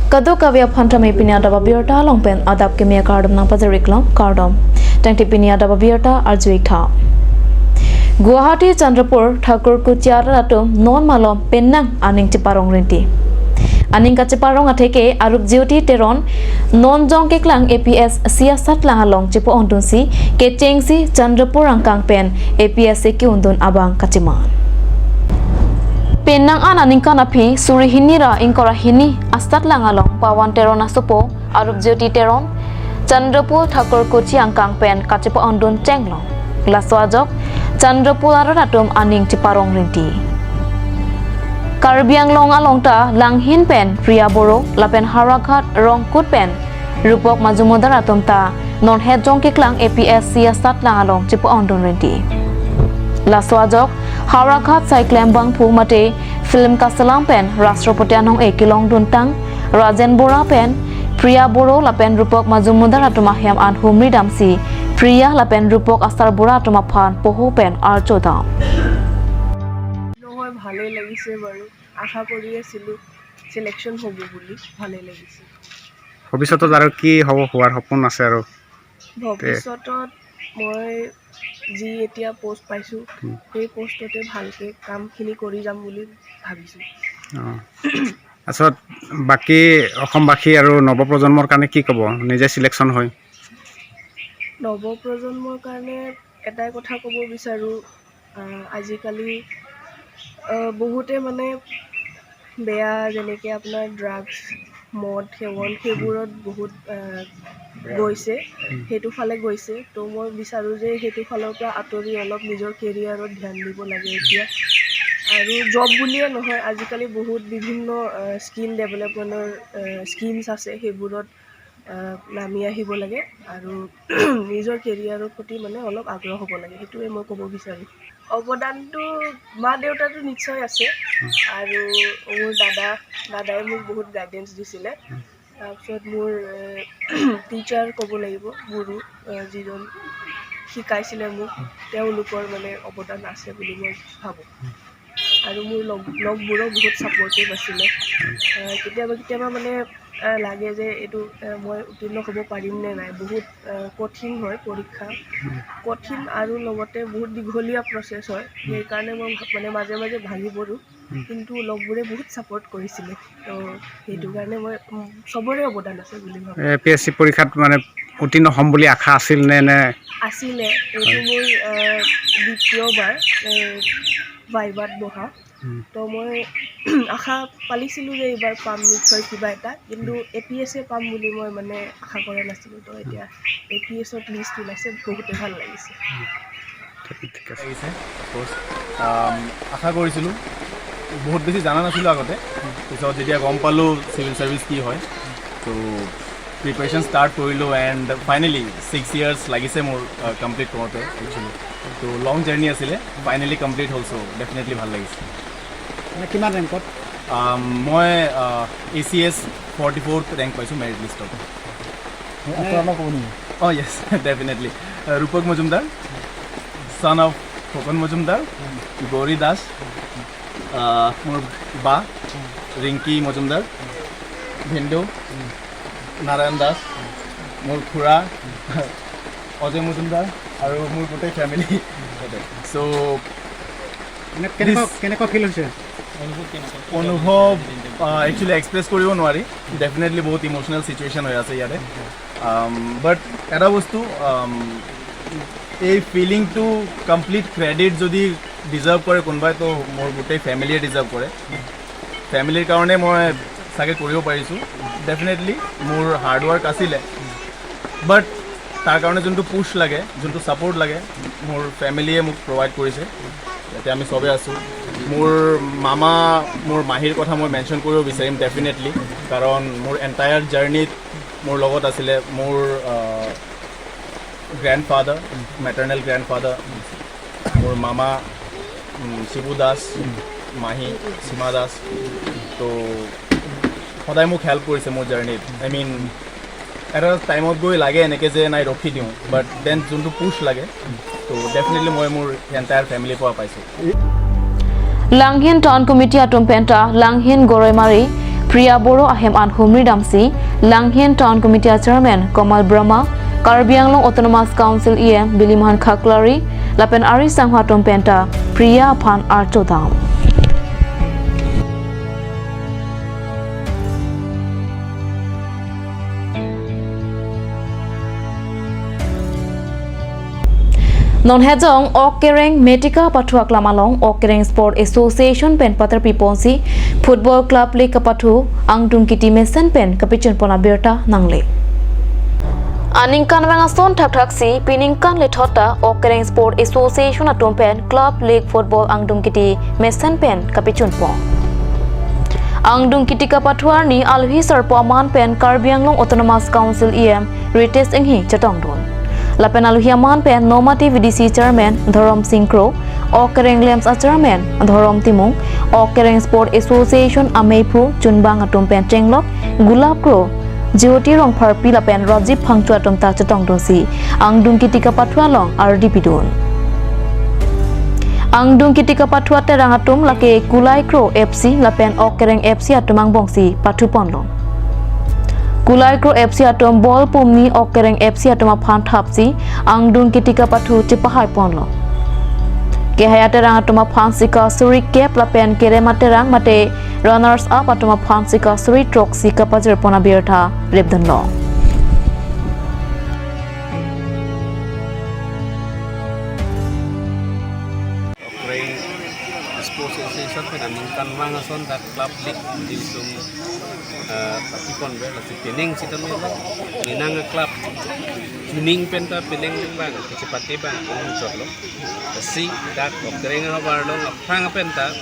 Kadu kavya phantame pinya daba birta longpen adap ke mia kardom nang pajariklom kardom tangti pinya daba birta arjui tha Guwahati Chandrapur Thakur Kuchiara atum non malom pennang aning chiparong rinti aning kachiparong atheke Arup Jyoti Teron non jong keklang APS siasat lahalong chipo ondun si ke chengsi Chandrapur angkang pen APS ki undun abang kachiman Penang an aning kanapi suri hinira ingkora hini astat langalong pawan teron asupo Arup Jyoti Teron Chandrapur Thakur Kuchi angkang pen kachipo ondun chenglong laswajok Chandrapur atum aning chiparong rinti Karbi Anglong alongta langhin pen Priya Boro lapen Haraghat Rongkut pen Rupok Majumudar atum ta non head jong keklang APS siasat langalong chipo ondun rinti Laswajok Haraghat Cyclem Bangphu mate film Kasalam pen Rashtrapati anong ekilong duntang Rajen Bora pen Priya Boro lapen Rupok Majumudar atuma hiam an humri damsi Priya lapen Rupok Asar Bora atuma phan poho pen archoda. নহয়, ভালেই লাগিছে বাৰু। আশা কৰি আছিলোঁ selection হ'ব বুলি, ভালেই লাগিছে। ভৱিষ্যতত আৰু কি হ'ব, হোৱাৰ সপোন আছে আৰু? ভৱিষ্যতত মই যি এতিয়া পষ্ট পাইছোঁ, সেই পষ্টতে ভালকৈ কামখিনি কৰি যাম বুলি ভাবিছোঁ। অঁ, তাৰপিছত বাকী অসমবাসী আৰু নৱপ্ৰজন্মৰ কাৰণে কি ক'ব নিজে চিলেকশ্যন হৈ? নৱপ্ৰজন্মৰ কাৰণে এটাই কথা ক'ব বিচাৰোঁ, আজিকালি বহুতে মানে বেয়া, যেনেকৈ আপোনাৰ ড্ৰাগছ, মদ সেৱন, সেইবোৰত বহুত গৈছে, সেইটো ফালে গৈছে। তো মই বিচাৰোঁ যে সেইটো ফালৰ পৰা আঁতৰি অলপ নিজৰ কেৰিয়াৰত ধ্যান দিব লাগে এতিয়া। আৰু জব বুলিয়ে নহয়, আজিকালি বহুত বিভিন্ন স্কিল ডেভেলপমেণ্টৰ স্কিমছ আছে, সেইবোৰত নামি আহিব লাগে আৰু নিজৰ কেৰিয়াৰৰ প্ৰতি মানে অলপ আগ্ৰহ হ'ব লাগে। সেইটোৱে মই ক'ব বিচাৰোঁ। অৱদানটো মা দেউতাৰতো নিশ্চয় আছে আৰু মোৰ দাদাই মোক বহুত গাইডেঞ্চ দিছিলে। তাৰপিছত মোৰ টিচাৰ ক'ব লাগিব, গুৰু, যিজন শিকাইছিলে মোক, তেওঁলোকৰ মানে অৱদান আছে বুলি মই ভাবোঁ। আৰু মোৰ লগবোৰো বহুত ছাপৰ্টিভ আছিলে। কেতিয়াবা কেতিয়াবা মানে লাগে যে এইটো মই উত্তীৰ্ণ হ'ব পাৰিম নে নাই। বহুত কঠিন হয় পৰীক্ষা, কঠিন আৰু লগতে বহুত দীঘলীয়া প্ৰচেছ হয়। সেইকাৰণে মই মানে মাজে মাজে ভাগি পৰোঁ, কিন্তু লগবোৰে বহুত ছাপৰ্ট কৰিছিলে। তো সেইটো কাৰণে মই চবৰে অৱদান আছে বুলি ভাবোঁ। এ পি এছ চি পৰীক্ষাত মানে উত্তীৰ্ণ হ'ম বুলি আশা আছিল নে নে আছিলে। এইটো মোৰ দ্বিতীয়বাৰ ভাইভাত বহা। তো মই আশা পালিছিলোঁ যে এইবাৰ পাম নিশ্চয় কিবা এটা, কিন্তু এ পি এছ এ পাম বুলি মই মানে আশা কৰা নাছিলোঁ। তো এতিয়া এ পি এছত লিষ্ট ওলাইছে, বহুতে ভাল লাগিছে। ঠিক আছে। লাগিছে অফক'ৰ্ছ। আশা কৰিছিলোঁ, বহুত বেছি জানা নাছিলোঁ আগতে। পিছত যেতিয়া গম পালোঁ চিভিল ছাৰ্ভিচ কি হয়, ত' প্ৰিপেৰেশ্যন ষ্টাৰ্ট কৰিলোঁ এণ্ড ফাইনেলি 6 ইয়াৰ্ছ লাগিছে মোৰ কমপ্লিট কৰোঁতে একচুৱেলি। ত' লং জাৰ্ণি আছিলে, ফাইনেলি কমপ্লিট হ'ল, চ' ডেফিনেটলি ভাল লাগিছে। মানে কিমান ৰেংকত? মই এচিএছ 44th rank পাইছোঁ মেৰিট লিষ্টত। অঁ, yes, definitely. Rupak Majumdar, son of Khokan Majumdar, Gauri Das, মোৰ বা ৰিংকি মজুমদাৰ, ভিন্দু নাৰায়ণ দাস, মোৰ খুৰা অজয় মজুমদাৰ আৰু মোৰ গোটেই ফেমিলি। চ' মানে কেনেকুৱা ফিল হৈছে? অনুভৱ একচুৱেলি এক্সপ্ৰেছ কৰিব নোৱাৰি। ডেফিনেটলি বহুত ইম'চনেল চিটুৱেশ্যন হৈ আছে ইয়াতে। বাট এটা বস্তু, এই ফিলিংটো কমপ্লিট ক্ৰেডিট যদি ডিজাৰ্ভ কৰে কোনোবাই, তো মোৰ গোটেই ফেমিলিয়ে ডিজাৰ্ভ কৰে। ফেমিলিৰ কাৰণে মই চাগে কৰিব পাৰিছোঁ। ডেফিনেটলি মোৰ হাৰ্ডৱৰ্ক আছিলে, বাট তাৰ কাৰণে যোনটো পুছ লাগে, যোনটো ছাপৰ্ট লাগে, মোৰ ফেমিলিয়ে মোক প্ৰভাইড কৰিছে। ইয়াতে আমি চবেই আছোঁ। মোৰ মামা, মোৰ মাহীৰ কথা মই মেনশ্যন কৰিব বিচাৰিম ডেফিনেটলি, কাৰণ মোৰ এণ্টায়াৰ জাৰ্ণিত মোৰ লগত আছিলে। মোৰ গ্ৰেণ্ড ফাদাৰ, মেটাৰ্নেল গ্ৰেণ্ড ফাদাৰ, মোৰ মামা শিবু দাস, মাহী সীমা দাস, তো সদায় মোক হেল্প কৰিছে মোৰ জাৰ্ণিত। I mean, এটা টাইমত গৈ লাগে এনেকৈ যে নাই, ৰখি দিওঁ, বাট then যোনটো পুছ লাগে, তো ডেফিনেটলি মই মোৰ এণ্টায়াৰ ফেমিলিৰ পৰা পাইছোঁ। Langhin Town Committee atum penta Langhin Goroimari. Priya Boro ahem an Humri Damsi Langhian Town Committee Chairman Kamal Brahma Karbi Anglong Autonomous Council EM Biliman Khaklari lapen Ari Sanghwa Tompenta Priya Phan Archodam. Non hejong Okereng Metika Pathua Klamalong Okereng Sport Association pen Patar Piponsi Football Club le kapathu angdung kiti mesen pen kapichen pona berta nangle. Aningkan wangason thak thak si piningkan le thota Okereng Sport Association atom pen Club League Football angdung kiti mesen pen kapichun po. Angdung kiti kapathuar ni alhi sarpo man pen Karbi Anglong Autonomous Council EM Rites enghi chatong don. Lapen aluhiaman pen Nomati VDC Chairman Dharam Singh Kro, Okereng Lems Chairman Dharam Timung, Okereng Sport Association Ameipu Chunbang atum pen Chenglok, Gulab Kro, Jyoti Rong Pharpi lapen Rajiv Phangchu atum ta chatong don si, Angdung kitika pathua long RDP don. Angdung kitika pathua terang atum lake Kulai Kro FC lapen Okereng FC atumang bongsi pathu ponlong. Kulai Kro FC atom bol pumni Okereng FC atom phan thapsi angdung kitika pathu chipahai ponlo. Kehayate rang atom phan sika suri kep lapen keremate rang mate runners up atom phan sika suri troxi kapajer pona birtha rebdon lo. Okereng Sports Association pen aningkan wangason da club league dilsum patipon be lasi pening sitam melo menang club tuning pen ta pening bang kecepate bang ong chotlo si dak Okereng habar long afang pen ta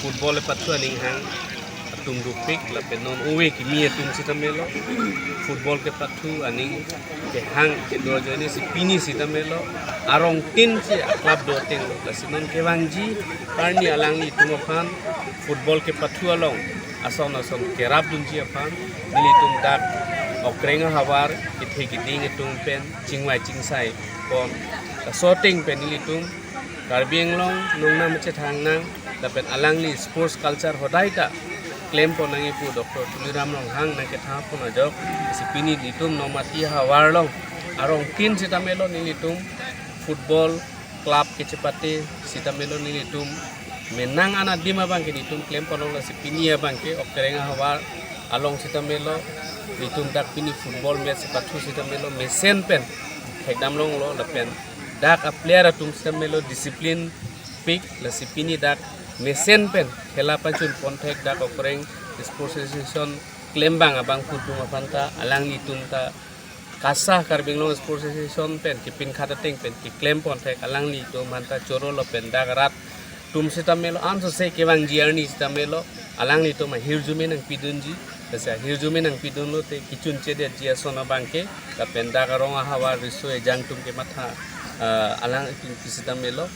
football pathu aning hang tum dupik la penon owe ki mi tum sitam melo football ke pathu aning ke hang ke dojoni si pini sitam melo arong tin si club do teng la sinon kewangji parni alang ni tumofan football ke pathu along ason ason kerap dunji afan nili tum dak Okereng hawar kithe kiding tum pen chingwai chingsai pon sorting pen nili tum Karbi Anglong nongna mache thangnang lapen alang ni sports culture hodai ta claim ponangi pu Dr. Tuliram Rong hang na ke tha pona jok sipini litum nomati hawar long arong tin sitamelo nili tum football club ke chepate sitamelo nili tum menang ana dima bangke nitum claim ponong la sipini bangke Okereng hawar along sitamelo nitum dak pini football match pathu sitamelo mesen pen thekdam long lo lapen dak a player atum sitamelo discipline pick la sipini dak mesen pen khela pachun ponthek dak Okereng Sports Association claim bang abang football afanta alang nitum ta kasa Karbi Anglong Sports Association pen ki pin khata teng pen ki claim ponthek alang ni tum hanta choro lo pen dak rat tum sitamelo anso se kewang jiarni sitamelo alang ni tum hirjume nang pidunji tasa hirjume nang pidun lo te kichun chede jia sona bangke la pen dak ronga hawa riso e jang tum ke matha alang tum sitamelo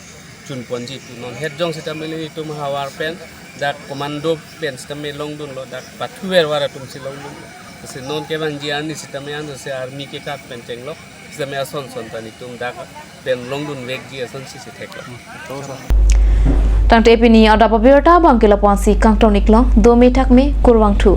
chun ponji tu non head jong sitamelo ni tum hawar pen dak commando pen sitame long dun lo dak pathuer wara tum silong dun se non kewang jiarni sitame anso se army ke kat pen chenglok sitame ason son tani tum dak pen long dun vek ji ason si se theklo. Tang tepini ada pabirta bangkila ponsi kangtong niklo domi thakme kurwang thu.